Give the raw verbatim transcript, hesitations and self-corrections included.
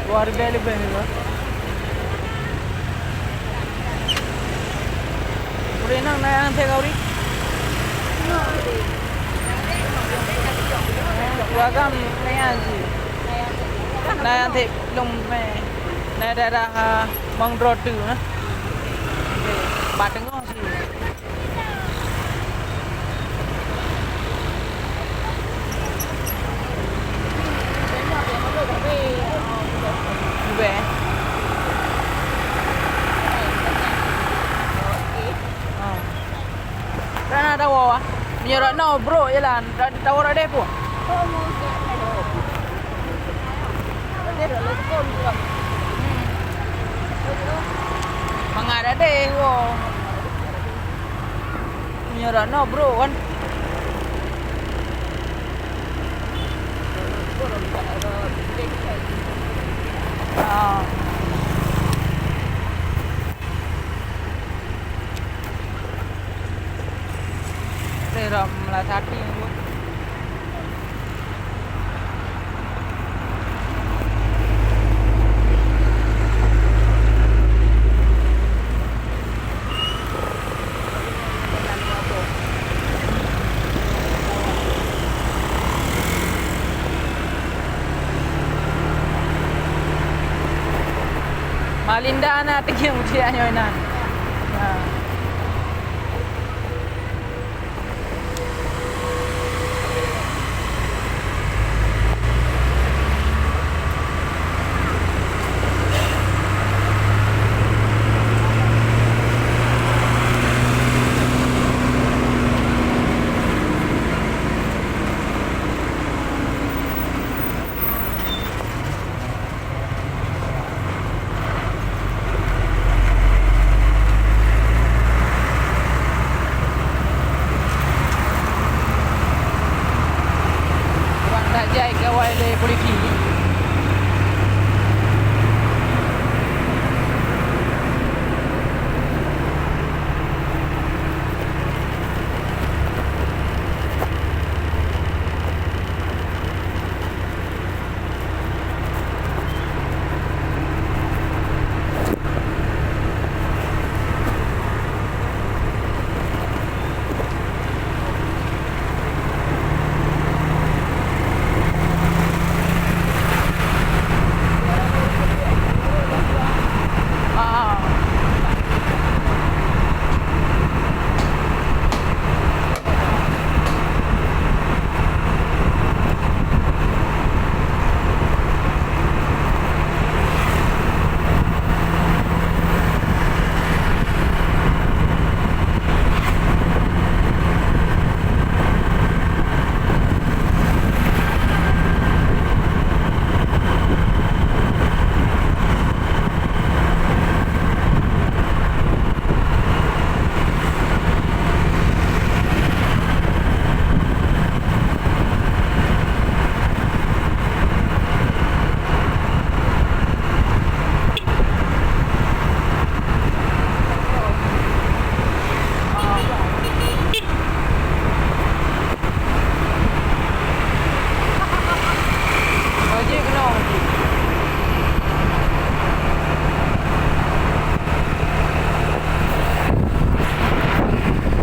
Dua ribèe leubèh juga. Ureueng inong na nyang thèk ka ureueng? Beragam na nyang jih. Na nyang thèk lom mè. Na daerah, ah, Mongdro tu na. Bak teungoh. Rana tawoe, ah. Meunyoe rot noe brôk jalan, ra-, tawoe rot deh pun. Mangat dak deh, woe. Meunyoe rot noe brôk kan. Ah. Teuh ram meulai sapi nyoe. Malinda na teungieng ujian nyoe nan. Ha. Ureueng that jai gawai lé polisi.